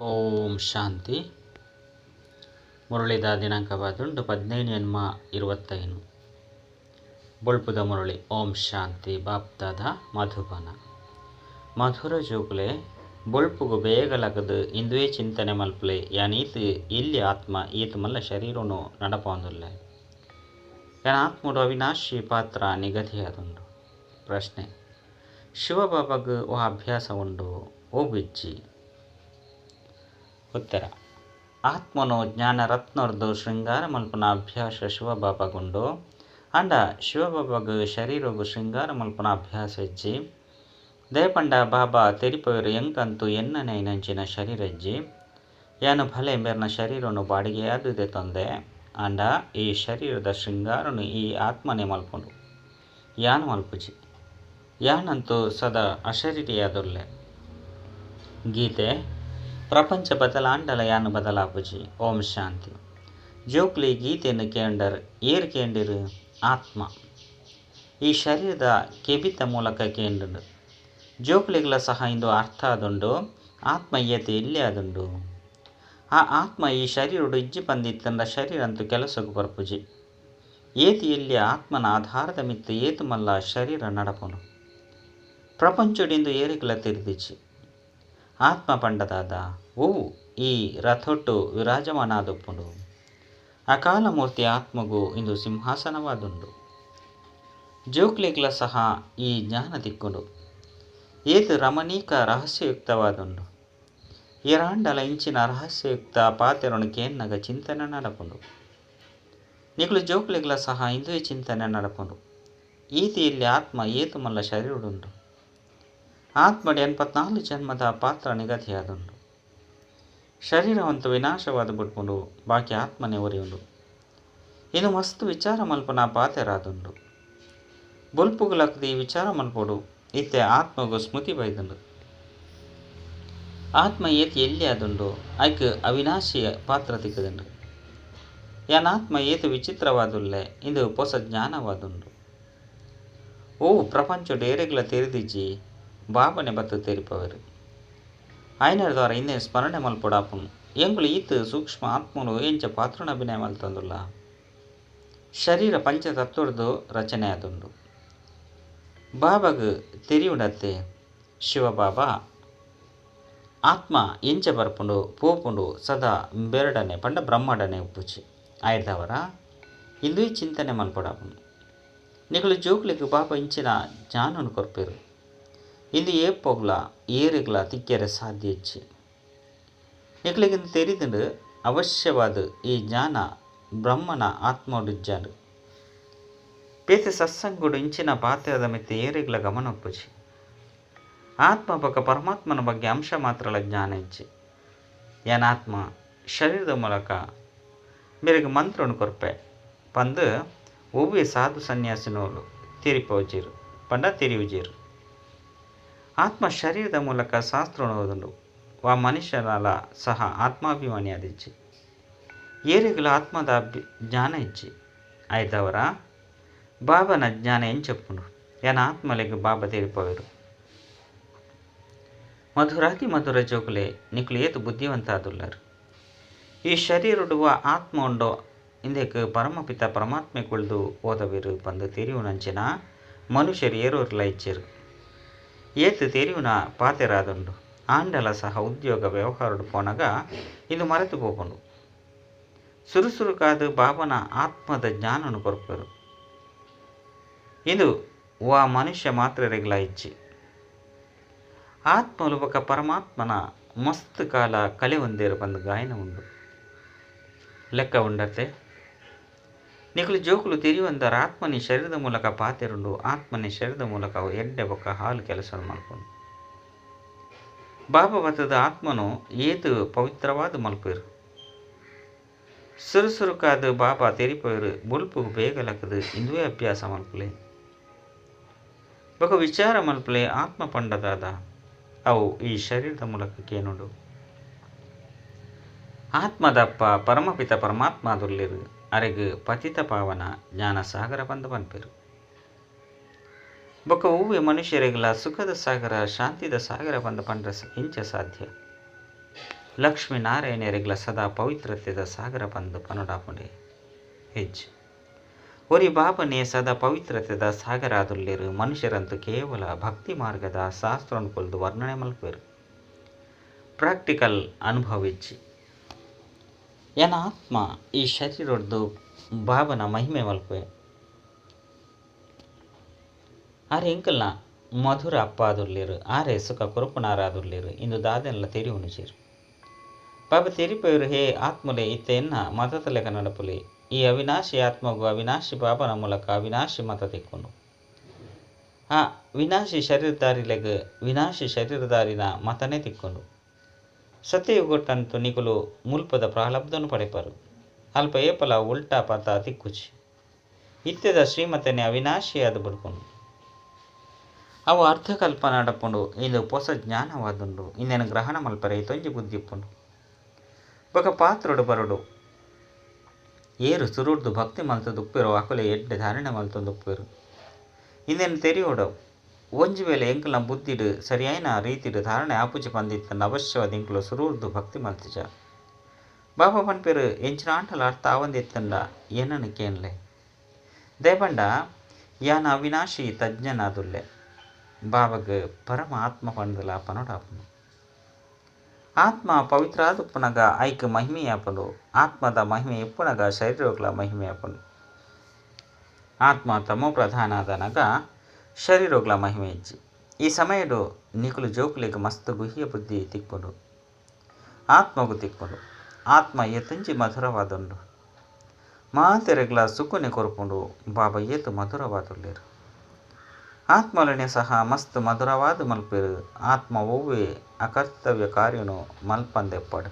ಓಂ ಶಾಂತಿ. ಮುರಳಿದ ದಿನಾಂಕವಾದುಂಡು 15/8/25. ಬೊಳ್ಪುದ ಮುರಳಿ. ಓಂ ಶಾಂತಿ. ಬಾಪ್ದಾದ ಮಧುಬನ. ಮಧುರ ಜೋಕುಲೆ ಬೊಳ್ಪುಗು ಬೇಗಲಗದು ಇಂದುವೇ ಚಿಂತನೆ ಮಲ್ಪಲೆ ಯಾನೀತ್ ಎಲ್ಲಿ ಆತ್ಮ ಏತು ಮಲ್ಲ ಶರೀರನು ನಡಪೊಂದುಲ್ಲೆ ಯಾನ್ ಆತ್ಮಡು ಅವಿನಾಶಿ ಪಾತ್ರ ನಿಗದಿಯಾದುಂಡು. ಪ್ರಶ್ನೆ: ಶಿವಬಾಬಾಗ್ ಓ ಅಭ್ಯಾಸ ಉಂಡು ಓ ಬಿಜ್ಜಿ? ಉತ್ತರ: ಆತ್ಮನು ಜ್ಞಾನರತ್ನರ್ದು ಶೃಂಗಾರ ಮಲ್ಪನ ಅಭ್ಯಾಸ ಶಿವಬಾಬಾಗುಂಡು. ಅಂಡ ಶಿವಬಾಬಾಗ್ ಶರೀರಗು ಶೃಂಗಾರ ಮಲ್ಪನ ಅಭ್ಯಾಸ ಇಜ್ಜಿ. ದಯಪಂಡ ಬಾಬಾ ತೆರಿಪವರು ಎಂಕಂತು ಎನ್ನನೆ ನಂಚಿನ ಶರೀರ ಇಜ್ಜಿ. ಯಾನು ಭಲೆ ಮೇರ್ನ ಶರೀರನು ಬಾಡಿಗೆಯಾದುದೆ ತೊಂದೆ. ಅಂಡ ಈ ಶರೀರದ ಶೃಂಗಾರನು ಈ ಆತ್ಮನೆ ಮಲ್ಪುಂಡು, ಯಾನು ಮಲ್ಪುಜಿ. ಯಾನಂತೂ ಸದಾ ಅಶರೀರಿಯಾದುಲ್ಲೆ. ಗೀತೆ: ಪ್ರಪಂಚ ಬದಲಾಂಡಲ ಯಾನು ಬದಲಾಪುಜಿ. ಓಂ ಶಾಂತಿ. ಜೋಕ್ಲಿ ಗೀತೆಯನ್ನು ಕೇಂಡರ್ ಏರ್ ಕೇಂಡಿರು ಆತ್ಮ ಈ ಶರೀರದ ಕೆಬಿತ ಮೂಲಕ ಕೇಂಡು. ಜೋಕ್ಲಿಗಳ ಸಹ ಇಂದು ಅರ್ಥ ಆದುಂಡು. ಆತ್ಮ ಏತೆ ಎಲ್ಲಿ ಆದುಂಡು. ಆ ಆತ್ಮ ಈ ಶರೀರಡು ಇಜ್ಜಿ ಪಂದಿತ್ತಂಡ ಶರೀರ ಅಂತೂ ಕೆಲಸಕ್ಕೂ ಬರ್ಪುಜಿ. ಏತಿ ಎಲ್ಲಿ ಆತ್ಮನ ಆಧಾರದ ಮಿತ್ತು ಏತು ಮಲ್ಲ ಶರೀರ ನಡಪುಂಡು. ಪ್ರಪಂಚಡಿಂದು ಏರಿಗಳ ತೆರೆದಿಚ್ಚಿ ಆತ್ಮ ಪಂಡದಾದ ಓವು ಈ ರಥೊಟ್ಟು ವಿರಾಜಮಾನಾದೊಪ್ಪುಂಡು. ಅಕಾಲಮೂರ್ತಿ ಆತ್ಮಗೂ ಇಂದು ಸಿಂಹಾಸನವಾದುಂಡು. ಜೋಕ್ಲಿಗ್ಲ ಸಹ ಈ ಜ್ಞಾನ ತಿಕ್ಕೊಂಡು ಏತು ರಮಣೀಕ ರಹಸ್ಯಯುಕ್ತವಾದುಂಡು. ಏರಾಂಡಲ ಇಂಚಿನ ರಹಸ್ಯಯುಕ್ತ ಪಾತೆರನು ಕೇನ್ನಗ ಚಿಂತನೆ ನಡಪುಂಡು. ನಿಕುಲು ಜೋಕ್ಲಿಗ್ಲ ಸಹ ಇಂದುವೆ ಚಿಂತನೆ ನಡಪುಂಡು. ಈತಿ ಇಲ್ಲಿ ಆತ್ಮ ಏತು ಮಲ್ಲ ಶರೀರುಡುಂಡು. ಆತ್ಮಡಿ 84 ಜನ್ಮದ ಪಾತ್ರ ನಿಗದಿಯಾದುಂಡು. ಶರೀರವಂತು ವಿನಾಶವಾದ ಬಿಟ್ಕೊಂಡು ಬಾಕಿ ಆತ್ಮನೇ ಒರೆಯುಂಡು. ಇದು ಮಸ್ತ್ ವಿಚಾರ ಮಲ್ಪನ ಪಾತೆರಾದುಂಡು. ಬೊಲ್ಪುಗುಲಕ್ಕದ ಈ ವಿಚಾರ ಮಲ್ಪೋಡು. ಇತ್ತೆ ಆತ್ಮಗು ಸ್ಮೃತಿ ಬೈದುಂಡು. ಆತ್ಮ ಏತಿ ಎಲ್ಲಿ ಆದುಂಡು ಐಕ್ ಅವಿನಾಶಿಯ ಪಾತ್ರ ತಿಕ್ಕದುಂಡು. ಯಾನ್ ಆತ್ಮ ಏತು ವಿಚಿತ್ರವಾದುಲ್ಲೆ ಇಂದು ಹೊಸ ಜ್ಞಾನವಾದುಂಡು. ಓ ಪ್ರಪಂಚಡು ಏರೆಗ್ಲ ತೆರೆದಿಜ್ಜಿ ಬಾಬನೆ ಬತ್ತು ತೆರಿಪವರು. ಆಯ್ನರ್ ದ್ವಾರ ಹಿಂದೆ ಸ್ಮರಣೆ ಮಲ್ಪೊಡಾಪುನು. ಎಂಗುಲು ಈತ್ ಸೂಕ್ಷ್ಮ ಆತ್ಮನು ಎಂಚ ಪಾತ್ರನ ಅಭಿನಯ ಮಲ್ತಂದುಲ್ಲ. ಶರೀರ ಪಂಚತತ್ವದ್ದು ರಚನೆ ಆದುಂಡು. ಬಾಬಾಗ್ ತೆರಿಯುಂಡತ್ತೆ ಶಿವಬಾಬಾ ಆತ್ಮ ಎಂಚ ಬರ್ಪುಂಡು ಪೋಪುಂಡು ಸದಾ ಬೆರಡನೆ ಪಂಡ ಬ್ರಹ್ಮಡನೆ ಉಪ್ಪುಚಿ ಆಯ್ದವರ ಇಂದು ಚಿಂತನೆ ಮಲ್ಪೊಡಾಪುನು. ನಿಕುಲು ಜೋಕ್ಲಿಗ್ ಬಾಬಾ ಇಂಚಿನ ಜ್ಞಾನನು ಕೊರ್ಪೇರು. ಇಂದು ಏಪೋಗ್ಲ ಏರಿಗ್ಲ ತಿಕ್ಕೆರೆ ಸಾಧ್ಯ ಇಚ್ಚಿ. ನಿಕುಲಿಗಿಂದು ತೆರಿದುಂಡು ಅವಶ್ಯವಾದ ಈ ಜ್ಞಾನ ಬ್ರಹ್ಮನ ಆತ್ಮಡುಜ್ಜಾಂಡು. ಪೇತೆ ಸತ್ಸಂಗುಡು ಇಂಚಿನ ಪಾತ್ರದ ಮಿತ್ತೆ ಏರಿಗ್ಲ ಗಮನ ಒಪ್ಪುಜಿ. ಆತ್ಮ ಬೊಕ ಪರಮಾತ್ಮನ ಬಗ್ಗೆ ಅಂಶ ಮಾತ್ರಲ ಜ್ಞಾನ ಇಜ್ಜಿ. ಯಾನಾತ್ಮ ಶರೀರದ ಮೂಲಕ ಮೇರೆಗೆ ಮಂತ್ರನು ಕೊರ್ಪೆ ಪಂದು ಒವ್ವೆ ಸಾಧು ಸನ್ಯಾಸಿನೋಲು ತೆರಿಪೋಜೀರು ಪಂಡ ತೆರಿಯುಜೀರು. ಆತ್ಮ ಶರೀರದ ಮೂಲಕ ಶಾಸ್ತ್ರ ಓದುಂಡು. ವಾ ಮನುಷ್ಯನಲ ಸಹ ಆತ್ಮಾಭಿಮಾನಿ ಆದಿಜ್ಜಿ. ಏರಿಗಳ ಆತ್ಮದ ಜ್ಞಾನ ಇಜ್ಜಿ. ಆಯ್ದವರ ಬಾಬನ ಜ್ಞಾನ ಎಂಚಪ್ಪುಂಡು. ಯಾನ ಆತ್ಮಲೆಗ್ ಬಾಬಾ ತೆರಿಪವರು. ಮಧುರಾತಿ ಮಧುರ ಜೋಕುಲೆ ನಿಕುಲು ಏತು ಬುದ್ಧಿವಂತ ಆದುಲ್ಲರು. ಈ ಶರೀರುಡುವ ಆತ್ಮ ಉಂಡೋ ಇಂದೆಕ್ ಪರಮಪಿತ ಪರಮಾತ್ಮೆ ಕುಳ್ದು ಓದವಿರು ಪಂದು ತೆರಿಯುನಂಚಿನ ಮನುಷ್ಯರು ಏರೋರ್ಲ ಇಚ್ಚಿರು. ಏತು ತೆರಿಯುನ ಪಾತೆರಾದುಂಡು. ಆಂಡಲ ಸಹ ಉದ್ಯೋಗ ವ್ಯವಹಾರಡು ಪೋನಗ ಇಂದು ಮರೆತು ಪೋಪುಂಡು. ಸುರುಸುರುಕಾದು ಬಾಬನ ಆತ್ಮದ ಜ್ಞಾನನು ಕೊರ್ಪರು. ಇದು ವಾ ಮನುಷ್ಯ ಮಾತ್ರರೆಗ್ಲ ಇಜ್ಜಿ. ಆತ್ಮಲು ಬೊಕ ಪರಮಾತ್ಮನ ಮಸ್ತ್ ಕಾಲ ಕಲೆ ಒಂದೇರು ಪಂದು ಗಾಯನ ಉಂಡು. ಲೆಕ್ಕ ಉಂಡತೆ ನಿಕುಲು ಜೋಕುಲು ತೆರಿಯುವಂದರ ಆತ್ಮನಿ ಶರೀರದ ಮೂಲಕ ಪಾತೆರುಂಡು. ಆತ್ಮನಿ ಶರೀರದ ಮೂಲಕ ಎಡ್ಡೆ ಬೊಕ ಹಾಲು ಕೆಲಸ ಮಲ್ಪುಂಡು. ಬಾಬಾ ಬತ್ತದ ಆತ್ಮನು ಏತು ಪವಿತ್ರವಾದ ಮಲ್ಪೇರು. ಸುರುಸುರುಕಾದ ಬಾಬಾ ತೆರಿಪೇರು. ಬೊಲ್ಪು ಬೇಗಲಕ್ಕದು ಇಂದುವೇ ಅಭ್ಯಾಸ ಮಲ್ಪಲೆ ಬೊಕ ವಿಚಾರ ಮಲ್ಪಲೆ. ಆತ್ಮ ಪಂಡದಾದ ಅವು ಈ ಶರೀರದ ಮೂಲಕ ಕೇನುಂಡು. ಆತ್ಮದಪ್ಪ ಪರಮಪಿತ ಪರಮಾತ್ಮ ದುರ್ಲಿರು. ಅರೆಗ್ ಪತಿತ ಪಾವನ ಜ್ಞಾನ ಸಾಗರ ಪಂದು ಪನ್ಪೇರು. ಬೊಕ ಹೂವೆ ಮನುಷ್ಯರಿಗಲ ಸುಖದ ಸಾಗರ ಶಾಂತಿದ ಸಾಗರ ಪಂದು ಪಂಡ್ರೆ ಇಂಚ ಸಾಧ್ಯ. ಲಕ್ಷ್ಮೀ ನಾರಾಯಣರೆಗ್ಲ ಸದಾ ಪವಿತ್ರತೆದ ಸಾಗರ ಪಂದು ಪನೊಡಾಪುಂಡೆ ಹೆಜ್ಜೆ. ಒರಿ ಬಾಬನೇ ಸದಾ ಪವಿತ್ರತೆದ ಸಾಗರ ಆದುಲ್ಲೇರು. ಮನುಷ್ಯರಂತೂ ಕೇವಲ ಭಕ್ತಿ ಮಾರ್ಗದ ಶಾಸ್ತ್ರವನ್ನು ಕೊಲ್ದು ವರ್ಣನೆ ಮಲ್ಪೇರು, ಪ್ರಾಕ್ಟಿಕಲ್ ಅನುಭವ ಇಜ್ಜಿ. ಎನ ಆತ್ಮ ಈ ಶರೀರೊಡ್ದು ಬಾಬನ ಮಹಿಮೆ ಮಲ್ಪೆ. ಆರೆ ಎಂಕಲ್ನ ಮಧುರ ಅಪ್ಪಾದುಲ್ಲೇರು, ಆರೆ ಸುಖ ಕುರುಪುನಾರಾದುಲ್ಲೇರು ಇಂದು ದಾದೆನ್ಲ ತೆರಿಯುನುಜೇರು. ಬಾಬಾ ತೆರಿಪೇರು, ಹೇ ಆತ್ಮಲೆ ಇತ್ತೆ ಎನ್ನ ಮತದ ಲೆಕ್ಕ ನಡಪುಲೆ. ಈ ಅವಿನಾಶಿ ಆತ್ಮಗೂ ಅವಿನಾಶಿ ಬಾಬನ ಮೂಲಕ ಅವಿನಾಶಿ ಮತ ತಿಕ್ಕೊಂಡು. ಆ ವಿನಾಶಿ ಶರೀರಧಾರಿಲೆಗ್ ವಿನಾಶಿ ಶರೀರಧಾರಿನ ಮತನೇ ತಿಕ್ಕೊಂಡು. ಸತ್ಯಯುಗೊಟ್ಟಂತೂ ನಿಕುಲು ಮುಲ್ಪದ ಪ್ರಾಲಬ್ಧನು ಪಡೆಪರು. ಅಲ್ಪ ಏಪಲ ಉಲ್ಟಾ ಪತ ತಿಕ್ಕುಚಿ. ಇತ್ತೆದ ಶ್ರೀಮತನೆ ಅವಿನಾಶಿಯಾದ ಬುಡ್ಕೊಂಡು ಅವು ಅರ್ಧಕಲ್ಪ ನಡಪುಂಡು. ಇಂದು ಪೊಸ ಜ್ಞಾನವಾದುಂಡು. ಇಂದೆನ ಗ್ರಹಣ ಮಲ್ಪರೆ ತೊಂಜಿ ಬುದ್ಧಿಪ್ಪುಂಡು. ಬೊಕ ಪಾತ್ರೊಡು ಬರಡು. ಏರು ಸುರುಡ್ದು ಭಕ್ತಿ ಮಲ್ತದುಪ್ಪೆರು ಅಕುಲೆ ಎಡ್ಡೆ ಧಾರಣೆ ಮಲ್ತೊಂದುಪ್ಪೆರು. ಇಂದೆನ ತೆರಿಯೋಡವು. ಒಂಜಿ ವೇಳೆ ಎಂಕಲ್ನ ಬುದ್ಧಿಡು ಸರಿಯಾಯಿನ ರೀತಿಡು ಧಾರಣೆ ಆಪುಜಿ ಪಂದಿತ್ತಂಡ ಅವಶ್ಯವಾದ ಎಂಕುಲು ಸುರುಡ್ದು ಭಕ್ತಿ ಮಲ್ತಿಜ. ಬಾಬಾ ಪನ್ಪೆರು ಎಂಚಿನ ಆಂಟಲ ಅರ್ಥ ಆವಂದಿತ್ತಂಡ ಏನನ್ನು ಕೇನ್ಲೆ. ದೇಪಂಡ ಯಾನ ಅವಿನಾಶಿ ತಜ್ಞನಾದುಲ್ಲೆ. ಬಾಬಗ್ ಪರಮ ಆತ್ಮ ಪಂಡಲ ಪನೊಡಾಪುಂಡು. ಆತ್ಮ ಪವಿತ್ರಾದುಪ್ಪುನಗ ಐಕ್ ಮಹಿಮೆಯಾಪುಂಡು. ಆತ್ಮದ ಮಹಿಮೆ ಇಪ್ಪುನಗ ಶರೀರಗಳ ಮಹಿಮೆಯಾಪುಂಡು. ಆತ್ಮ ತಮೋ ಪ್ರಧಾನಾದನಗ ಶರೀರಗಳ ಮಹಿಮೆ ಇಜ್ಜಿ. ಈ ಸಮಯಡು ನಿಕುಲು ಜೋಕುಲೆಗ್ ಮಸ್ತ್ ಗುಹ್ಯ ಬುದ್ಧಿ ತಿಕ್ಕುಂಡು, ಆತ್ಮಗು ತಿಕ್ಕುಂಡು. ಆತ್ಮ ಏತಂಜಿ ಮಧುರವಾದುಂಡು, ಮಾತೆರೆಗ್ಲ ಸುಕುನೆ ಕೊರ್ಪುಂಡು. ಬಾಬಾ ಏತು ಮಧುರವಾದುಲ್ಲೇರು. ಆತ್ಮಲನೆ ಸಹ ಮಸ್ತ್ ಮಧುರವಾದ ಮಲ್ಪೇರು. ಆತ್ಮ ಒವ್ವೆ ಅಕರ್ತವ್ಯ ಕಾರ್ಯನು ಮಲ್ಪಂದೆಪ್ಪಡು.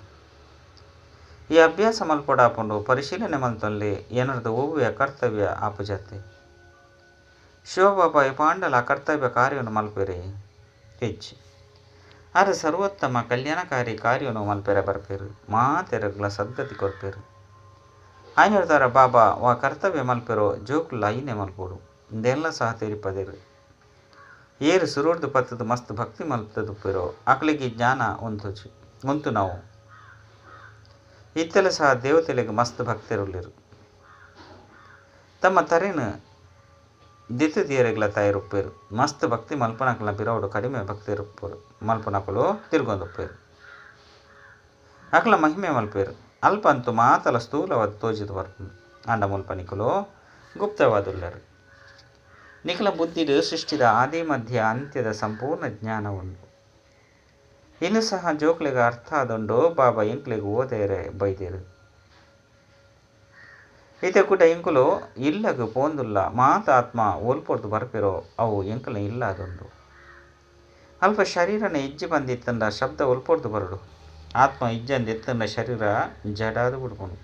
ಈ ಅಭ್ಯಾಸ ಮಲ್ಪೊಡಾಪುಂಡು. ಪರಿಶೀಲನೆ ಮಲ್ತೊನ್ಲೆ ಏನರ್ದು ಒವ್ವೆ ಅಕರ್ತವ್ಯ ಆಪುಜತ್ತೆ. ಶಿವಬಾಬಾ ಪಾಂಡಲ ಅಕರ್ತವ್ಯ ಕಾರ್ಯನು ಮಲ್ಪೆರೆ ಹೆಚ್ಚು. ಆರೆ ಸರ್ವೋತ್ತಮ ಕಲ್ಯಾಣಕಾರಿ ಕಾರ್ಯನು ಮಲ್ಪೆರೆ ಬರ್ಪೇರು. ಮಾತೆರಗ್ಲ ಸದ್ಗತಿ ಕೊರ್ಪೇರು. ಆಯ್ನರ್ದಾರ ಬಾಬಾ ವಾ ಕರ್ತವ್ಯ ಮಲ್ಪೆರೋ ಜೋಕುಲ ಐನೆ ಮಲ್ಪೋಡು. ಇಂದೆಲ್ಲ ಸಹ ತೆರಿಪದೇರು. ಏರು ಸುರುಡ್ದು ಪತ್ತದು ಮಸ್ತ್ ಭಕ್ತಿ ಮಲ್ತದುಪ್ಪೆರೋ ಅಕ್ಲಿಗೆ ಜ್ಞಾನ ಉಂತುಜಿ ಉಂತು ನಾವು. ಇತ್ತೆಲ್ಲ ಸಹ ದೇವತೆಲೆಗ್ ಮಸ್ತ್ ಭಕ್ತರುಲ್ಲೆರು. ತಮ್ಮ ತರೆನು ದಿತ್ತು ದಿಯರೆಗ್ಲ ತಯಾರುಪ್ಪೇರು. ಮಸ್ತ್ ಭಕ್ತಿ ಮಲ್ಪನಕಲ್ನ ಬಿರವುಡು ಕಡಿಮೆ ಭಕ್ತಿರುಪ್ಪರು ಮಲ್ಪನಕುಲು ತಿರ್ಗೊಂದುಪ್ಪೇರು. ಅಕ್ಲ ಮಹಿಮೆ ಮಲ್ಪೇರು. ಅಲ್ಪ ಅಂತೂ ಮಾತಲ ಸ್ಥೂಲವಾದ ತೋಜಿದು ಬರ್ಪುಂಡು. ಅಂಡ ಮುಲ್ಪ ನಿಕುಲು ಗುಪ್ತವಾದುಲ್ಲರು. ನಿಖಲ ಬುದ್ಧಿಡು ಸೃಷ್ಟಿದ ಆದಿ ಮಧ್ಯ ಅಂತ್ಯದ ಸಂಪೂರ್ಣ ಜ್ಞಾನ ಉಂಡು. ಇನ್ನು ಸಹ ಜೋಕ್ಲೆಗ್ ಅರ್ಥ ಆದುಂಡು. ಬಾಬಾ ಎಂಕ್ಲೆಗ್ ಓದೇರೆ ಬೈದೇರು. ಇತ್ತೆ ಕುಟ ಎಂಕುಲು ಇಲ್ಲಗ್ ಪೋಂದುಲ್ಲ. ಮಾತ ಆತ್ಮ ಒಲ್ಪೊರ್ದು ಬರ್ಪೆರೋ ಅವು ಎಂಕಲ್ನ ಇಲ್ಲ ಆದುಂಡು. ಅಲ್ಪ ಶರೀರನ ಇಜ್ಜಿ ಬಂದಿತ್ತಂಡ ಶಬ್ದ ಒಲ್ಪೊರ್ದು ಬರಡು. ಆತ್ಮ ಇಜ್ಜಂದಿತ್ತಂಡ ಶರೀರ ಜಡಾದು ಬಿಡ್ಪುಂಡು.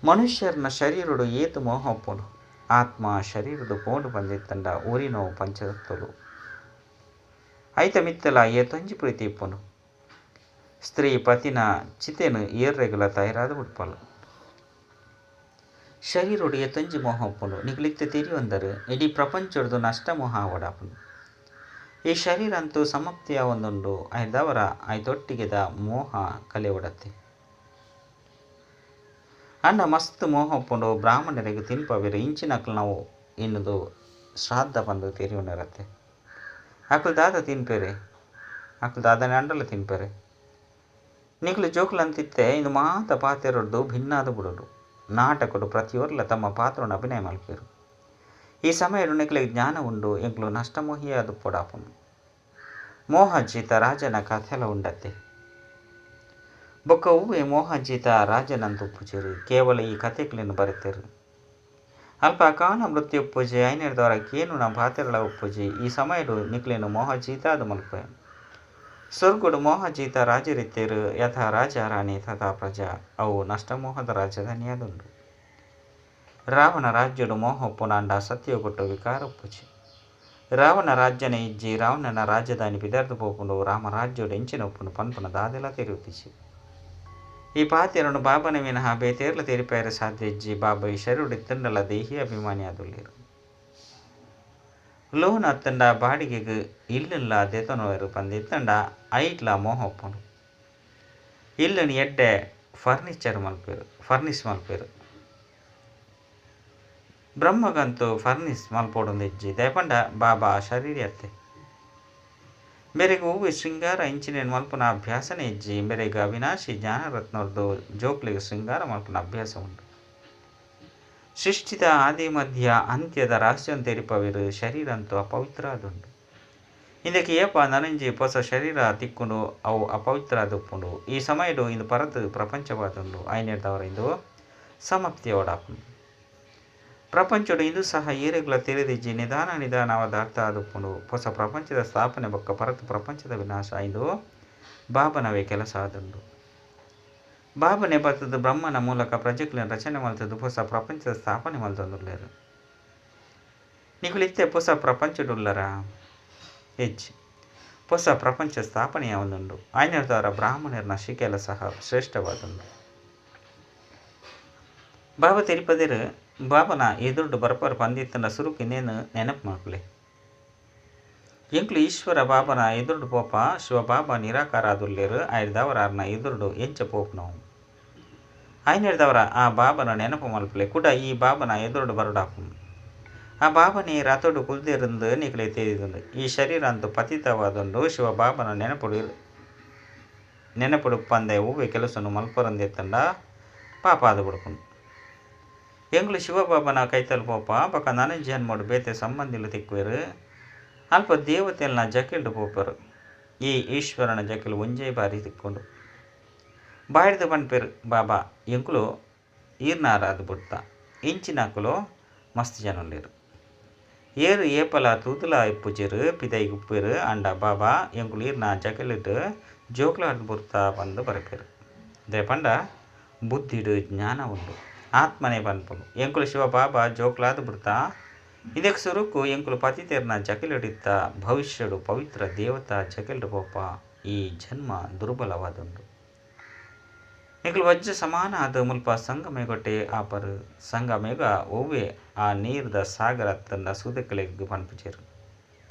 ಮನುಷ್ಯರ್ನ ಶರೀರಡು ಏತು ಮೋಹ ಉಪ್ಪುಂಡು. ಆತ್ಮ ಶರೀರದ ಪೋಂಡು ಬಂದಿತ್ತಂಡ ಊರಿನೋ ಪಂಚತತ್ವಲು ಐತ ಮಿತ್ತಲ ಏತೊಂಜಿ ಪ್ರೀತಿ ಇಪ್ಪುಂಡು. ಸ್ತ್ರೀ ಪತಿನ ಚಿತೆನು ಏರ್ರೆಗುಲ ತಯಾರಾದ ಬಿಡ್ಪಲು. ಶರೀರೊಡು ಏತೊಂಜಿ ಮೋಹ ಉಪ್ಪುಂಡು. ನಿಗುಲಿತ್ತೆ ತೆರಿಯೊಂದರು ಇಡೀ ಪ್ರಪಂಚೊಡ್ದು ನಷ್ಟ ಮೋಹ ಆವಡಾಪುಂಡು. ಈ ಶರೀರ ಅಂತೂ ಸಮಾಪ್ತಿಯ ಒಂದುಂಡು. ಐದವರ ಐತೊಟ್ಟಿಗೆದ ಮೋಹ ಕಲೆ ಒಡತ್ತೆ. ಅಂಡ ಮಸ್ತ್ ಮೋಹ ಉಪ್ಪುಂಡು. ಬ್ರಾಹ್ಮಣರಿಗೆ ತಿನ್ಪವೇರು ಇಂಚಿನಕ್ಲು ನಾವು ಇನ್ನುದು ಶ್ರಾದ್ದ ಬಂದು ತೆರಿಯುನರತ್ತೆ. ಅಕ್ಲು ದಾದ ತಿನ್ಪೇರೆ, ಅಕ್ಲು ದಾದನೆ ಅಂಡಲ ತಿನ್ಪೇರೆ. ನಿಕ್ಲು ಜೋಕ್ಲಂತಿತ್ತೆ ಇಂದು ಮಾತ ಪಾತೆರೊಡ್ದು ಭಿನ್ನಾದ ಬುಡೋಡು. ನಾಟಕಡು ಪ್ರತಿಯೊರ್ಲ ತಮ್ಮ ಪಾತ್ರವನ್ನು ಅಭಿನಯ ಮಲ್ಪೇರು. ಈ ಸಮಯಡು ನಿಕ್ಲೆಗ್ ಜ್ಞಾನ ಉಂಡು. ಎಂಕ್ಲು ನಷ್ಟಮೋಹಿಯಾದ ಪೊಡಾಪುಂಡು. ಮೋಹಜೀತ ರಾಜನ ಕಥೆಲ ಉಂಡತ್ತೆ. ಬೊಕ್ಕ ಹೂವೆ ಮೋಹಜೀತ ರಾಜನಂತ ಉಪ್ಪುಜೆರು. ಕೇವಲ ಈ ಕಥೆಕ್ಲೆನ್ ಬರೆತೆರು. ಅಲ್ಪ ಅಕಾಲ ಮೃತ್ಯು ಉಪ್ಪುಜೆ. ಐನೆರ್ದವರ ಕೇನುನ ಪಾತೆರಳ ಉಪ್ಪುಜಿ. ಈ ಸಮಯಡು ನಿಕ್ಲೇನು ಮೋಹಜೀತಾದ ಮಲ್ಪೆ. ಸ್ವರ್ಗುಡು ಮೋಹಜೀತ ರಾಜರಿತ್ತೇರು. ಯಥಾ ರಾಜ ರಾಣಿ ತಥಾ ಪ್ರಜಾ. ಅವು ನಷ್ಟಮೋಹದ ರಾಜಧಾನಿಯಾದುಂಡು. ರಾವಣ ರಾಜ್ಯಡು ಮೋಹ ಉಪ್ಪುನಾಂಡ ಸತ್ಯಗೊಟ್ಟು ವಿಕಾರ ಉಪ್ಪುಜಿ. ರಾವಣ ರಾಜ್ಯನೇ ಇಜ್ಜಿ. ರಾವಣನ ರಾಜಧಾನಿ ಪಿದರ್ದು ಪೋಪುಂಡು. ರಾಮ ರಾಜ್ಯಡು ಎಂಚಿನ ಉಪ್ಪುಂಡು ಪನ್ಪುನ ದಾದೆಲ ತೆರಿಯುತ್ತಿಜಿ. ಈ ಪಾತೆರನು ಬಾಬನ ವಿನಃ ಬೇತೇರ್ಲ ತೆರಿಪೇರೆ ಸಾಧ್ಯ ಇಜ್ಜಿ. ಬಾಬಾ ಈ ಶರೀರುಡು ಇತ್ತಂಡಲ ದೇಹಿ ಅಭಿಮಾನಿ ಆದುಲ್ಲೇರು. ಲೋನ್ ಅತ್ತಂಡ ಬಾಡಿಗೆಗ್ ಇಲ್ಲಲ್ಲ ದೆತೊನೊವೆರು ಪಂದ್ ಇತ್ತಂಡ ಐಟ್ಲ ಮೋಹ ಉಪ್ಪುಂಡು. ಇಲ್ಲನ್ ಎಡ್ಡೆ ಫರ್ನಿಚರ್ ಮಲ್ಪೆರು, ಫರ್ನಿಸ್ ಮಲ್ಪೆರು. ಬ್ರಹ್ಮಗಂತೂ ಫರ್ನಿಸ್ ಮಲ್ಪೊಡೊಂದಿಜ್ಜಿ ದಯಪಂಡ ಬಾಬಾ ಶರೀರಿ ಅತ್ತೆ. ಮೇರೆಗೆ ಹೂವು ಶೃಂಗಾರ ಇಂಚಿನೇನು ಮಲ್ಪುನ ಅಭ್ಯಾಸನೇ ಇಜ್ಜಿ. ಮೇರೆಗೆ ಅವಿನಾಶಿ ಜ್ಞಾನರತ್ನರ್ದು ಜೋಕ್ಲಿಗೆ ಶೃಂಗಾರ ಮಲ್ಪುನ ಅಭ್ಯಾಸ ಉಂಟು. ಸೃಷ್ಟಿದ ಆದಿ ಮಧ್ಯ ಅಂತ್ಯದ ರಹಸ್ಯಂ ತೆರಿಪವಿರು ಶರೀರ ಅಂತೂ ಅಪವಿತ್ರ ಆದುಂಡು. ಇಂದಕ್ಕೆ ಏಪ ನನಂಜಿ ಹೊಸ ಶರೀರ ತಿಕ್ಕೊಂಡು ಅವು ಅಪವಿತ್ರ ಆದುಪ್ಪುಂಡು. ಈ ಸಮಯಡು ಇಂದು ಪರತು ಪ್ರಪಂಚವಾದುಂಡು. ಐನೇರ್ದವರ ಇಂದು ಸಮಾಪ್ತಿಯೋಡಾಪುಂಡು. ಪ್ರಪಂಚಡು ಇಂದು ಸಹ ಏರೆಗ್ಲ ತೆರೆದಿಜ್ಜಿ ನಿಧಾನ ನಿಧಾನವಾದ ಅರ್ಥ ಆದುಪ್ಪುಂಡು. ಹೊಸ ಪ್ರಪಂಚದ ಸ್ಥಾಪನೆ ಬೊಕ್ಕ ಪರತು ಪ್ರಪಂಚದ ವಿನಾಶ ಇಂದು ಬಾಬನವೇ ಕೆಲಸ ಆದುಂಡು. ಬಾಬನೆ ಬತ್ತದು ಬ್ರಹ್ಮನ ಮೂಲಕ ಪ್ರಜೆಕ್ಲಿನ ರಚನೆ ಮಲ್ತದ್ದು ಹೊಸ ಪ್ರಪಂಚದ ಸ್ಥಾಪನೆ ಮಲ್ತೊಂದುಲ್ಲೆರ್. ನಿಕುಲು ಇತ್ತೆ ಹೊಸ ಪ್ರಪಂಚಡುಲ್ಲರ ಹೆಚ್ಚು ಹೊಸ ಪ್ರಪಂಚ ಸ್ಥಾಪನೆಯಾವೊಂದುಂಡು. ಆಯ್ನರ್ದವರ ಬ್ರಾಹ್ಮಣರ್ನ ಶಿಕೆಲ ಸಹ ಶ್ರೇಷ್ಠವಾದುಂಡು. ಬಾಬಾ ತಿರುಪದಿರು ಬಾಬನ ಎದುರುಡು ಬರಪರ ಪಂದಿತ್ತನ ಸುರುಕು ಇನ್ನೇನು ನೆನಪು ಮಾಡ್ಕೊಳ್ಳಿ. ಎಂಕ್ಲು ಈಶ್ವರ ಬಾಬನ ಎದುರುಡು ಪೋಪ ಶಿವ ಬಾಬಾ ನಿರಾಕಾರ ಆದುಲ್ಲೇರು ಆಯ್ದವರ ಅರ್ನ ಎದುರುಡು ಎಂಚ ಪೋಪನವು ಆಯ್ನೆಡ್ದವರ ಆ ಬಾಬನ ನೆನಪು ಮಲ್ಪಲೆ ಕೂಡ ಈ ಬಾಬನ ಎದುರುಡು ಬರಡಾಪು. ಆ ಬಾಬನೇ ರಥೋಡು ಕುಲ್ದಿರಂದು ನಿಕಲೆ ತೇರಿದುಂಡು. ಈ ಶರೀರ ಅಂತೂ ಪತಿತವಾದುಂಡು. ಶಿವ ಬಾಬನ ನೆನಪುಡು ನೆನಪುಡು ಪಂದೆ ಹೂವೆ ಕೆಲಸನು ಮಲ್ಪರಂದೆತ್ತಂಡ ಪಾಪ ಆದ ಬಿಡ್ಕೊಂಡು. ಎಂಗ್ಲು ಶಿವಬಾಬನ ಕೈತಲ್ ಪೋಪ ಬೊಕ ನನ ಜನ್ಮಡು ಬೇತೆ ಸಂಬಂಧಿಲು ತಿಕ್ಕುವೆರು. ಅಲ್ಪ ದೇವತೆಲ್ನ ಜಕೆಲ್ಡು ಪೋಪರು. ಈ ಈಶ್ವರನ ಜಕೆಲು ಒಂಜೇ ಬಾರಿ ತಿಕ್ಕೊಂಡು ಬಾಯ್ದು ಪನ್ಪೆರು ಬಾಬಾ ಎಂಕುಲು ಈರ್ನಾರಾದ ಬುಡ್ತ ಇಂಚಿನಕುಲು ಮಸ್ತ್ ಜನೊಲ್ಲೆರ್. ಏರು ಏಪಲ ತೂತುಲ ಇಪ್ಪುಜೆರು ಪಿದೈಗ್ ಉಪ್ಪೆರು. ಅಂಡ ಬಾಬಾ ಎಂಕುಲು ಈರ್ನ ಜಕೆಲಿಡ್ ಜೋಕ್ಲಾದ್ ಬುಡ್ತ ಪಂದ್ ಬರಪೆರು. ದಾಯೆ ಪಂಡ ಬುದ್ಧಿಡ್ ಜ್ಞಾನ ಉಂಡು. ಆತ್ಮನೇ ಪನ್ಪುಂಡು ಎಂಕುಲು ಶಿವ ಬಾಬಾ ಜೋಕ್ಲಾದ್ ಬುಡ್ತ ಇದಕ್ಕೆ ಸುರುಕು ಎಂಕುಲು ಪತಿತೆರ್ನ ಜಕೆಲಿಡಿತ್ತ ಭವಿಷ್ಯಡು ಪವಿತ್ರ ದೇವತಾ ಜಕೆಲ್ಡ್ ಪೋಪ. ಈ ಜನ್ಮ ದುರ್ಬಲವಾದುಂಡು. ಎಂಕುಲು ವಜ್ರ ಸಮಾನ ಆದ ಮುಲ್ಪ ಸಂಗಮೇಗೊಟ್ಟೆ ಆಪರು. ಸಂಗಮೇಗ ಒವ್ವೆ ಆ ನೀರ್ದ ಸಾಗರ ತನ್ನ ಸುದೆಕಲೆಗ್ ಪನ್ಪುಜೆರು.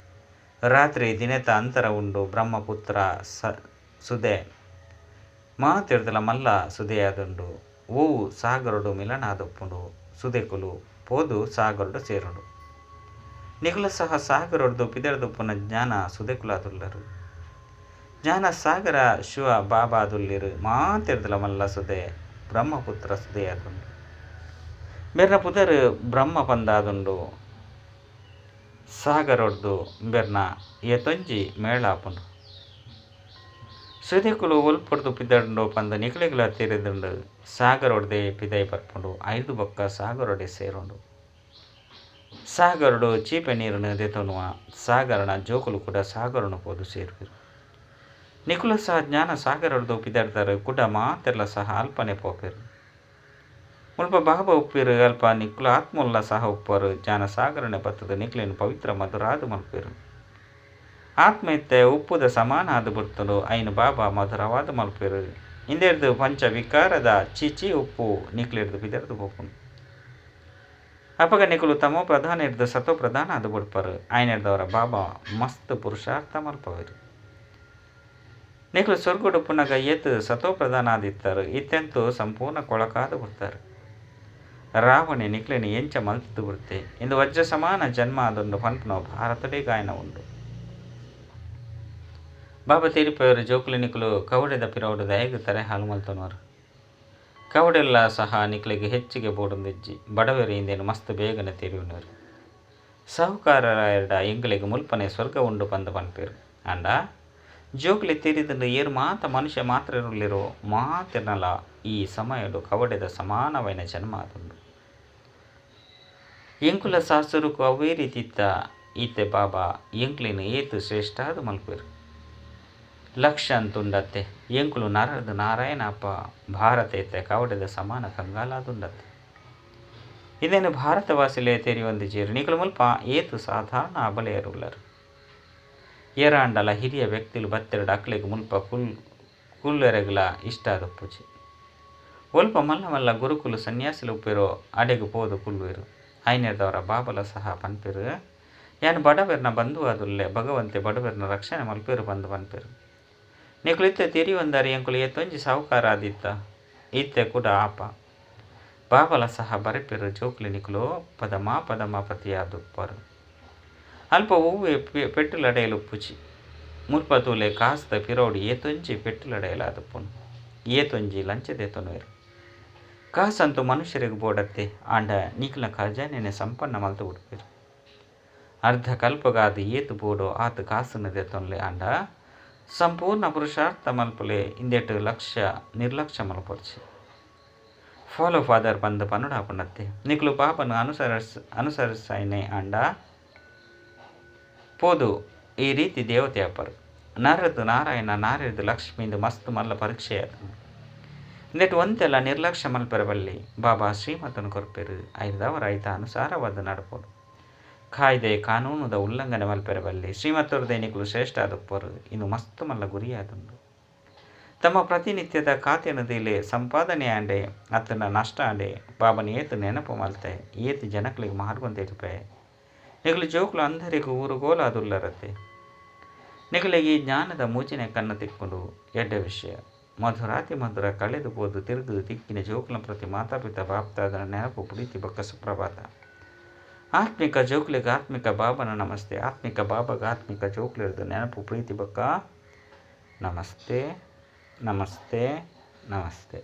ರಾತ್ರಿ ದಿನೆತ ಅಂತರ ಉಂಡು. ಬ್ರಹ್ಮಪುತ್ರ ಸುದೆ ಮಾತೆರ್ದಲ ಮಲ್ಲ ಸುದೆಯಾದುಂಡು. ಓವು ಸಾಗರಡು ಮಿಲನಾದೊಪ್ಪುಂಡು. ಸುದೆಕುಲು ಪೋದು ಸಾಗರಡು ಸೇರುಂಡು. ನಿಕುಲು ಸಹ ಸಾಗರೊಡ್ದು ಪಿದರ್ದುಪ್ಪುನ ಜ್ಞಾನ ಸುದೆಕುಲಾದುಲ್ಲರು. ಜ್ಞಾನ ಸಾಗರ ಶಿವ ಬಾಬಾದುಲ್ಲಿರು. ಮಾತೆರ್ದಲ ಮಲ್ಲ ಸುದೆ ಬ್ರಹ್ಮಪುತ್ರ ಸುದೆಯಾದುಂಡು. ಬೆರ್ನ ಪುದರ್ ಬ್ರಹ್ಮ ಪಂದಾದುಂಡು. ಸಾಗರೊಡ್ದು ಬೆರ್ನ ಏತೊಂಜಿ ಮೇಳ ಆಪುಂಡು. ಸುದೆಕುಲು ಒಲ್ಪೊಡ್ದು ಪಿದರ್ಂಡು ಪಂದ್ ನಿಕಲೆಗ್ಲ ತೆರಿದುಂಡು. ಸಾಗರೊಡ್ದೆ ಪಿದೈ ಬರ್ಪುಂಡು. ಐದು ಬೊಕ್ಕ ಸಾಗರೊಡೆ ಸೇರುಂಡು. ಸಾಗರಡು ಚೀಪೆ ನೀರನ್ನು ದೆತೊನುವ. ಸಾಗರನ ಜೋಕುಲು ಕೂಡ ಸಾಗರನು ಪೋದು ಸೇರುವೆರು. ನಿಕುಲು ಸಹ ಜ್ಞಾನ ಸಾಗರೊಡ್ದು ಪಿದರ್ದರು ಕೂಡ ಮಾತೆರ್ಲ ಸಹ ಅಲ್ಪನೆ ಪೋಪೆರು. ಮುಲ್ಪ ಬಾಬಾ ಉಪ್ಪೆರು. ಅಲ್ಪ ನಿಕುಲು ಆತ್ಮಲ್ಲ ಸಹ ಉಪ್ಪರು. ಜ್ಞಾನ ಸಾಗರನೆ ಬತ್ತದ ನಿಕ್ಲೆನ್ ಪವಿತ್ರ ಮಧುರಾದು ಮಲ್ಪೆರು. ಆತ್ಮ ಇತ್ತೆ ಉಪ್ಪುದ ಸಮಾನ ಆದು ಬರ್ತುಂಡು. ಐನು ಬಾಬಾ ಮಧುರವಾದ ಮಲ್ಪೆರು. ಇಂದೆರ್ದು ಪಂಚ ವಿಕಾರದ ಚೀಚಿ ಉಪ್ಪು ನಿಕ್ಲೆರ್ದು ಪಿದರ್ದು ಪೋಪುಂಡು. ಅಪಗ ನಿಕುಲು ತಮೋ ಪ್ರಧಾನ ಇರ್ದು ಸತೋ ಪ್ರಧಾನ ಆದು ಬುಡ್ಪರು. ಆಯ್ನೆರ್ದವರ ಬಾಬಾ ಮಸ್ತ್ ಪುರುಷಾರ್ಥ ಮಲ್ಪವೆರು. ನಿಕುಲು ಸ್ವರ್ಗಡು ಪುನಗ ಏತ್ ಸತೋ ಪ್ರಧಾನ ಆದಿತ್ತರು. ಇತ್ತೆಂತೂ ಸಂಪೂರ್ಣ ಕೊಳಕಾದ ಬಿಡ್ತಾರೆ. ರಾವಣೆ ನಿಕ್ಲೆನ್ ಎಂಚ ಮಲ್ತದು ಬಿಡ್ತೆ. ಇಂದು ವಜ್ರ ಸಮಾನ ಜನ್ಮ ಆದುಂಡು ಪನ್ಪುನವು ಭಾರತಡೇ ಗಾಯನ ಉಂಡು. ಬಾಬಾ ತೆರಿಪೆವರು ಜೋಕುಲು ನಿಕುಲು ಕವಡೆದ ಪಿರವುಡು ದಯಗ್ ತರೆ ಹಾಲು ಮಲ್ತೊನುವರು. ಕವಡೆಲ್ಲ ಸಹ ನಿಕ್ಲೆಗ್ ಹೆಚ್ಚಿಗೆ ಬೋಡುಂದಿಜ್ಜಿ. ಬಡವೆರು ಇಂದೇನು ಮಸ್ತ್ ಬೇಗನೆ ತೆರಿಯುನರು. ಸಾಹುಕಾರರ ಎರಡ ಎಂಕಲೆಗ್ ಮುಲ್ಪನೆ ಸ್ವರ್ಗ ಉಂಡು ಪಂದ್ ಪನ್ಪೆರು. ಅಂಡ ಜೋಕುಲೆ ತೆರಿದುಂಡು ಏರು ಮಾತ ಮನುಷ್ಯ ಮಾತ್ರೆರುಲ್ಲಿರೋ ಮಾತೆರ್ನಲ ಈ ಸಮಯಡು ಕವಡೆದ ಸಮಾನವೈನ ಜನ್ಮ ಆದುಂಡು. ಎಂಕುಲ ಸಾಸುರುಕು ಅವೇ ರೀತಿತ್ತ ಈತೆ ಬಾಬಾ ಎಂಕ್ಲೆನ್ ಏತ್ ಶ್ರೇಷ್ಠಾದ ಮಲ್ಪೆರು. ಲಕ್ಷ ಅಂತುಂಡತ್ತೆ ಎಂಕುಲು ನರದು ನಾರಾಯಣಪ್ಪ. ಭಾರತ ಇತ್ತೆ ಕವಡೆದ ಸಮಾನ ಕಂಗಾಲಾದುಂಡತ್ತೆ. ಇದೇನು ಭಾರತವಾಸಿಲೆ ತೆರಿಯೊಂದಿಜೇರು. ನಿಕುಲು ಮುಲ್ಪ ಏತು ಸಾಧಾರಣ ಅಬಲೆಯರುಲ್ಲರು. ಏರಾಂಡಲ ಹಿರಿಯ ವ್ಯಕ್ತಿಲು ಬತ್ತೆರಡು ಅಕ್ಲೆಗ್ ಮುಲ್ಪ ಕುಲ್ಲೆರೆಗ್ಲ ಇಷ್ಟ ಆದಪ್ಪುಜಿ. ಒಲ್ಪ ಮಲ್ಲ ಮಲ್ಲ ಗುರುಕುಲು ಸನ್ಯಾಸಿಲು ಉಪ್ಪೆರೋ ಅಡೆಗ್ ಪೋದು ಕುಲ್ಲುವೆರು. ಐನೆರ್ದವರ ಬಾಬಲ ಸಹ ಪನ್ಪೆರು. ಯಾನ್ ಬಡವೆರ್ನ ಬಂಧು ಆದುಲ್ಲೆ. ಭಗವಂತೆ ಬಡವೆರ್ನ ರಕ್ಷಣೆ ಮಲ್ಪೆರು ಪಂದ್ ಪನ್ಪೆರು. ನಿಕುಲು ಇತ್ತೆ ತೆರಿಯೊಂದರೆ ಎಂಕುಲು ಏತೊಂಜಿ ಸಾಹುಕಾರ ಆದಿತ್ತ ಇತ್ತೆ ಕೂಡ ಆಪ ಬಾಬಲ ಸಹ ಬರೆಪೆರು ಜೋಕುಲು ನಿಕುಲು ಪದಮಾ ಪದಮ ಪತಿಯಾದುಪ್ಪರು ಅಲ್ಪ ಒವ್ವೆ ಪೆಟ್ಟುಲಡೆಯಲು ಉಪ್ಪುಜಿ ಮುಲ್ಪ ತೂಲೆ ಕಾಸ್ದ ಪಿರೋಡು ಏತೊಂಜಿ ಪೆಟ್ಟುಲಡೆಯಲಾದುಪ್ಪುನು ಏತೊಂಜಿ ಲಂಚದೆತೊನುವೆರು ಕಾಸಂತೂ ಮನುಷ್ಯರಿಗೆ ಬೋಡತ್ತೆ ಆಂಡ ನಿಕುಲ ಖಜಾನೆನೆ ಸಂಪನ್ನ ಮಲ್ತು ಉಡ್ಪೆರು ಅರ್ಧ ಕಲ್ಪಗಾದ ಏತು ಬೋಡೋ ಆತು ಕಾಸನ್ನು ದೆತೊನ್ಲೆ ಆಂಡ ಸಂಪೂರ್ಣ ಪುರುಷಾರ್ಥ ಮಲ್ಪಲೆ ಇಂದೆಟ್ ಲಕ್ಷ್ಯ ನಿರ್ಲಕ್ಷ್ಯ ಮಲ್ಪೊರ್ಚಿ ಫಾಲೋ ಫಾದರ್ ಪಂದ್ ಪನ್ನುಡಾಪುಂಡತ್ತೆ ನಿಕುಲು ಪಾಪನು ಅನುಸರಿಸೈನೆ ಆಂಡ ಪೋದು ಈ ರೀತಿ ದೇವತೆ ಅಪ್ಪರು ನರದು ನಾರಾಯಣ ನಾರಿದು ಲಕ್ಷ್ಮೀಂದು ಮಸ್ತ್ ಮಲ್ಲ ಪರೀಕ್ಷೆ ಆತನು ಇಂದೆಟ್ ಒಂತೆಲ್ಲ ನಿರ್ಲಕ್ಷ್ಯ ಮಲ್ಪೆರಬಲ್ಲಿ ಬಾಬಾ ಶ್ರೀಮತನು ಕೊರ್ಪೆರು ಐದವರ ಐತ ಅನುಸಾರವಾದ ನಡಪೋಡು ಕಾಯ್ದೆ ಕಾನೂನುದ ಉಲ್ಲಂಘನೆ ಮಲ್ಪೆರಬಲ್ಲಿ ಶ್ರೀಮತ್ತೊರ್ದೆ ನಿಕುಲು ಶ್ರೇಷ್ಠ ಆದುಪ್ಪರು ಇನ್ನು ಮಸ್ತ್ ಮಲ್ಲ ಗುರಿಯಾದುಂಡು ತಮ್ಮ ಪ್ರತಿನಿತ್ಯದ ಖಾತೆನದಿಲೆ ಸಂಪಾದನೆ ಆಂಡೆ ಅತ್ತನ ನಷ್ಟ ಆಂಡೆ ಬಾಬನ ಏತು ನೆನಪು ಮಲ್ತೆ ಏತು ಜನಕ್ಲಿಗೆ ಮಾರ್ಗೊಂತಿರ್ಪೆ ನಿಕುಲು ಜೋಕುಲು ಅಂಧರಿಗೂ ಊರುಗೋಲಾದುಲ್ಲರತ್ತೆ ನಿಕುಲಿಗೆ ಈ ಜ್ಞಾನದ ಮೂಚಿನ ಕಣ್ಣು ತಿಕ್ಕೊಂಡು ಎಡ್ಡ ವಿಷಯ ಮಧುರಾತಿ ಮಧುರ ಕಳೆದು ಪೋದು ತಿರುಗು ತಿಕ್ಕಿನ ಜೋಕುಲ ಪ್ರತಿ ಮಾತಾಪಿತ ಬಾಪ್ತಾದನ ನೆನಪು ಪ್ರೀತಿ ಬೊಕ್ಕ ಸುಪ್ರಭಾತ ಆತ್ಮಿಕ ಜೋಕುಲಿಗೆ ಆತ್ಮಿಕ ಬಾಬನ ನಮಸ್ತೆ ಆತ್ಮಿಕ ಬಾಬಗ ಆತ್ಮಿಕ ಜೋಕುಲಿರ್ದು ನೆನಪು ಪ್ರೀತಿ ಬೊಕ್ಕ ನಮಸ್ತೆ ನಮಸ್ತೆ ನಮಸ್ತೆ.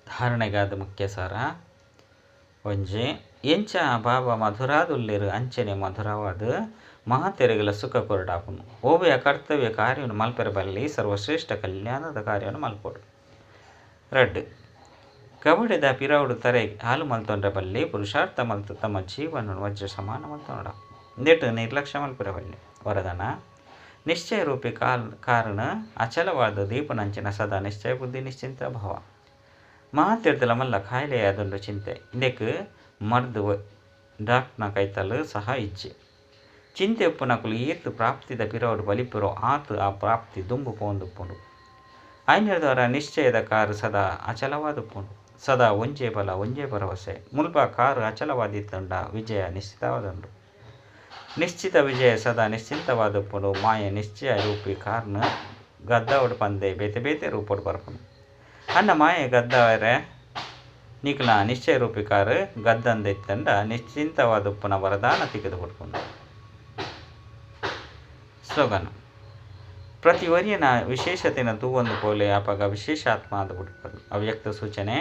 ಧಾರಣೆಗಾದ ಮುಖ್ಯ ಸಾರ ಒಂಜಿ ಎಂಚ ಬಾಬಾ ಮಧುರಾದುಲ್ಲೇರು ಅಂಚನೆ ಮಧುರವಾದ ಮಹಾತೆರೆಗಳ ಸುಖ ಕೊರಡಾಪುನು ಓಬೆಯ ಕರ್ತವ್ಯ ಕಾರ್ಯವನ್ನು ಮಲ್ಪೆರಬಲ್ಲಿ ಸರ್ವಶ್ರೇಷ್ಠ ಕಲ್ಯಾಣದ ಕಾರ್ಯವನ್ನು ಮಲ್ಪೋಡು. ರಡ್ಡು ಕಬಡಿದ ಪಿರವುಡು ತರೆ ಹಾಲು ಮಲ್ತೊಂಡ್ರೆ ಬಲ್ಲಿ ಪುರುಷಾರ್ಥ ಮಲ್ತು ತಮ್ಮ ಜೀವನ ವಜ್ರ ಸಮಾನ ಮಲ್ತೊಂಡ ಇಂದೆಟ್ಟು ನಿರ್ಲಕ್ಷ್ಯ ಮಲ್ಪೆರಬಲ್ಲಿ. ವರದಾನ ನಿಶ್ಚಯ ರೂಪಿ ಕಾರಣ ಅಚಲವಾದ ದೀಪನಂಚಿನ ಸದಾ ನಿಶ್ಚಯ ಬುದ್ಧಿ ನಿಶ್ಚಿಂತ ಭಾವ ಮಾತಿರ್ದಲ ಮಲ್ಲ ಕಾಯಿಲೆಯಾದೊಂದು ಚಿಂತೆ ಇಂದಕ್ಕೆ ಮರ್ದು ಡಾಕ್ಟರ್ನ ಕೈತಲು ಸಹ ಇಜ್ಜೆ ಚಿಂತೆ ಉಪ್ಪುನಕುಲು ಏತು ಪ್ರಾಪ್ತಿದ ಪಿರವುಡು ಬಲಿಪುರೋ ಆತು ಆ ಪ್ರಾಪ್ತಿ ದುಂಬು ಪೋಂದುಪ್ಪುಂಡು ಐನದವರ ನಿಶ್ಚಯದ ಕಾರು ಸದಾ ಅಚಲವಾದುಪ್ಪುಂಡು ಸದಾ ಒಂಜೇ ಬಲ ಒಂಜೇ ಭರವಸೆ ಮುಲ್ಪ ಕಾರು ಅಚಲವಾದಿತ್ತುಂಡ ವಿಜಯ ನಿಶ್ಚಿತವಾದುಂಡು ನಿಶ್ಚಿತ ವಿಜಯ ಸದಾ ನಿಶ್ಚಿಂತವಾದುಪ್ಪುಂಡು ಮಾಯ ನಿಶ್ಚಯ ರೂಪಿ ಕಾರ್ನ ಗದ್ದವಡು ಪಂದೆ ಬೇತೆ ಬೇತೆ ರೂಪಡು ಬರ್ಪುಂಡು ಅನ್ನ ಮಾಯೆ ಗದ್ದವರೆ ನಿಕಲ ನಿಶ್ಚಯ ರೂಪಿ ಕಾರು ಗದ್ದಂದಿತ್ತಂಡ ನಿಶ್ಚಿಂತವಾದುಪ್ಪುನ ವರದಾನ ತಿಕ್ಕಿದು ಕೊಡ್ಕೊಂಡು. ಸ್ಲೋಗನ್ ಪ್ರತಿ ವರಿಯನ ವಿಶೇಷತೆನ ತೂವೊಂದು ಪೋಲೆ ಅಪಗ ವಿಶೇಷಾತ್ಮ ಆದ ಬಿಡ್ಪದು. ಅವ್ಯಕ್ತ ಸೂಚನೆ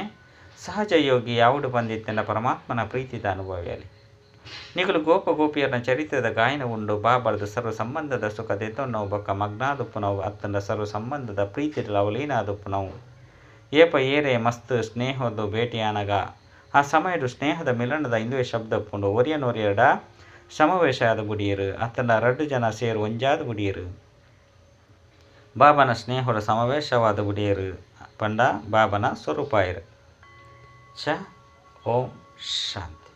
ಸಹಜ ಯೋಗಿ ಯಾವುದು ಬಂದಿತ್ತೆಂಡ ಪರಮಾತ್ಮನ ಪ್ರೀತಿದ ಅನುಭವಿಯಲಿ ನಿಕಲು ಗೋಪ ಗೋಪಿಯರನ ಚರಿತ್ರದ ಗಾಯನ ಉಂಡು ಬಾಬಾರ್ದ ಸರ್ವ ಸಂಬಂಧದ ಸುಖ ದೆತೊನ್ನವು ಬೊಕ್ಕ ಮಗ್ನಾದುಪ್ಪುನವು ಅತ್ತಂಡ ಸರ್ವ ಸಂಬಂಧದ ಪ್ರೀತಿ ಲವಲೀನಾದುಪ್ಪುನವು ಏಪ ಏರೆ ಮಸ್ತ್ ಸ್ನೇಹದ್ದು ಭೇಟಿಯಾನಗ ಆ ಸಮಯಡು ಸ್ನೇಹದ ಮಿಲನದ ಇಂದುವೆ ಶಬ್ದಪ್ಪುಂಡು ಒರಿಯನೊರಿಯಡ ಸಮಾವೇಶ ಆದ ಬುಡಿಯರು ಅತ್ತಂಡ ರಡ್ಡು ಜನ ಸೇರು ಒಂಜಾದ ಬುಡಿಯರು ಬಾಬನ ಸ್ನೇಹದ ಸಮಾವೇಶವಾದ ಬುಡಿಯರು ಪಂಡ ಬಾಬನ ಸ್ವರೂಪಾಯರು. ಚ ಓಂ ಶಾಂತಿ.